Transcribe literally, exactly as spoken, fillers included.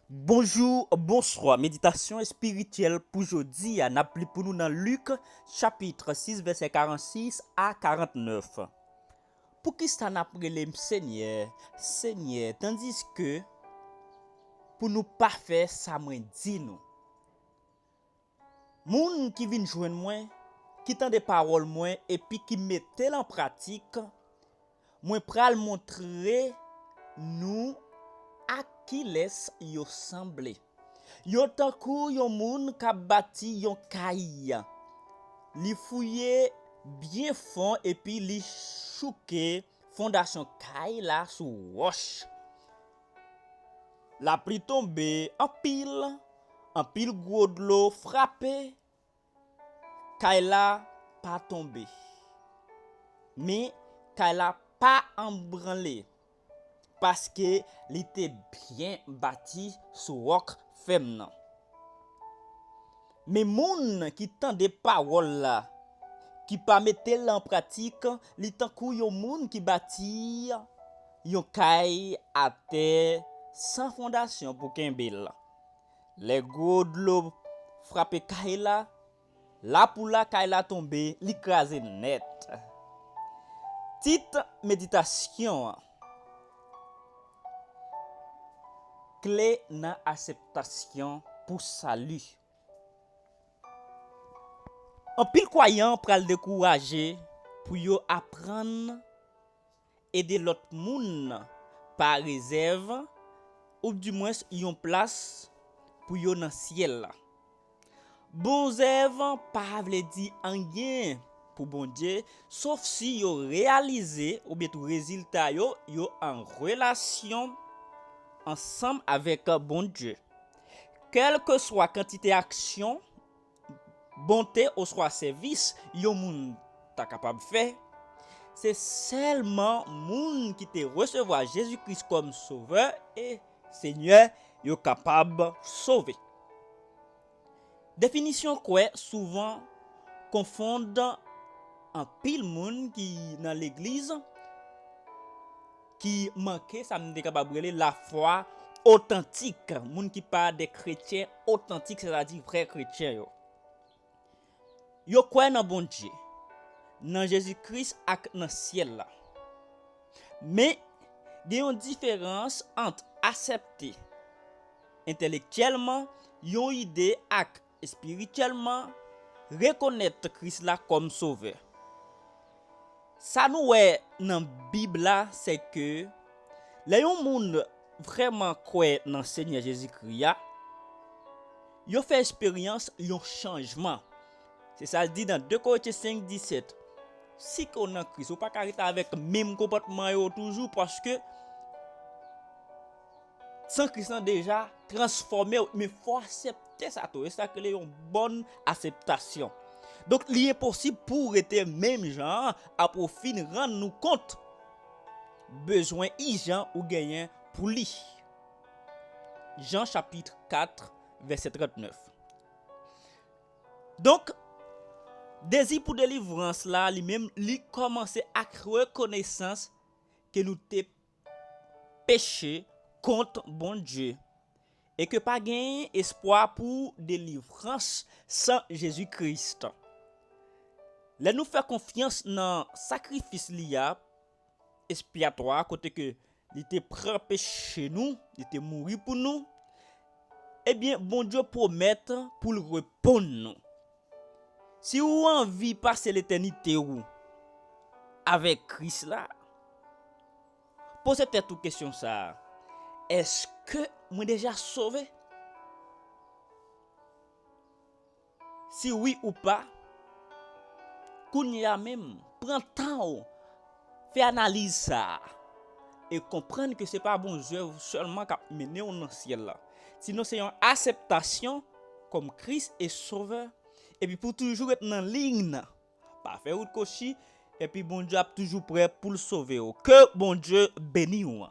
Bonjou, bonswa. Meditasyon espirityèl pou jodi a, n ap li pou nou nan Lik, chapit sis, vèsè karannsis a karannèf. Poukisa n ap rele m Senyè, Senyè, tandiske pou nou pa fè sa mwen di nou? Moun ki vin jwenn mwen, ki tande pawòl mwen epi ki mete l an pratik, mwen pral montre nou ak kilès yo sanble. Yo tankou yon moun k ap bati yon kay. Li fouye byen fon epi li chouke fondasyon kay la sou wòch. Lapli tonbe anpil, anpil gwo dlo frape, kay la pa tonbe. Men kay la pa ebranle, paske li te byen bati sou wòk fèm nan. Men moun ki tande pawòl la, ki pa mete l an pratik, li tankou yon moun ki bati yon kay atè san fondasyon pou kenbe l. Lè gwo dlo frape kay la, lapou lakay la tonbe, li kraze nèt. Tit meditasyon an: Kle nan akseptasyon pou sali. Anpil kwayan pral dekouraje pou yo aprann ede lòt moun pa rezèv, oudimwens yon plas pou yo nan syèl la. Bon zèv pa vle di anyen pou Bondye, sof si yo reyalize oubyen tou rezilta yo, yo an relasyon ansanm avèk Bondye. Kèlkeswa kantite aksyon, bonte oswa sèvis yon moun ta kapab fè, se sèlman moun ki te resevwa Jezi Kris kòm Sovè e Senyè yo kapab sove. Definisyon kwè souvan konfonn anpil moun ki nan legliz, ki manke sa m te kapab rele lafwa otantik, moun ki pa de kretyen otantik, sètadi vrè kretyen yo. Yo kwè nan Bondye, nan Jezi Kris ak nan syèl la. Men, gen yon diferans ant aksepte entèlektyèlman yon ide ak espirityèlman rekonèt Kris la kòm Sovè. Sa nou wè nan Bib la, se ke lè yon moun vrèman kwè nan Senyè Jezikri a, yo fè esperyans yon chanjman. Se sa l di nan de Korentyen senk disèt. Si ke w nan Kris, ou pa ka rete avèk menm konpòtman yo toujou, paske san Kris lan deja transfòme w, men fò w aksepte sa tou. E sa k rele yon bòn akseptasyon. Donk, li enposib pou w rete menm jan an apre w fin rann nou kont bezwen ijan ou genyen pou li. Jan chapit kat, vèsè trannèf. Donk, dezi pou delivrans la, li menm, li kòmanse ak rekonesans ke nou te peche kont Bondye e ke pa gen espwa pou delivrans san Jezi Kris. Lè nou fè konfyans nan sakrifis li a, ekspyatwa, kote ke li te pran peche nou, li te mouri pou nou, ebyen, Bondye pwomèt pou l reponn nou. Si ou anvi pase letènite ou avèk Kris la, poze tèt ou kesyon sa a: èske mwen deja sove? Si wi ou pa, kounye a menm, pran tan w, fè analiz sa a, e konprann ke se pa bon zèv sèlman k ap mennen w nan syèl la. Sinon, se yon akseptasyon kòm Kris e Sovè, epi pou toujou ret nan liy nan. Pa fè wout kwochi, epi Bondye ap toujou prè pou l sove w. Ke Bondye beni w.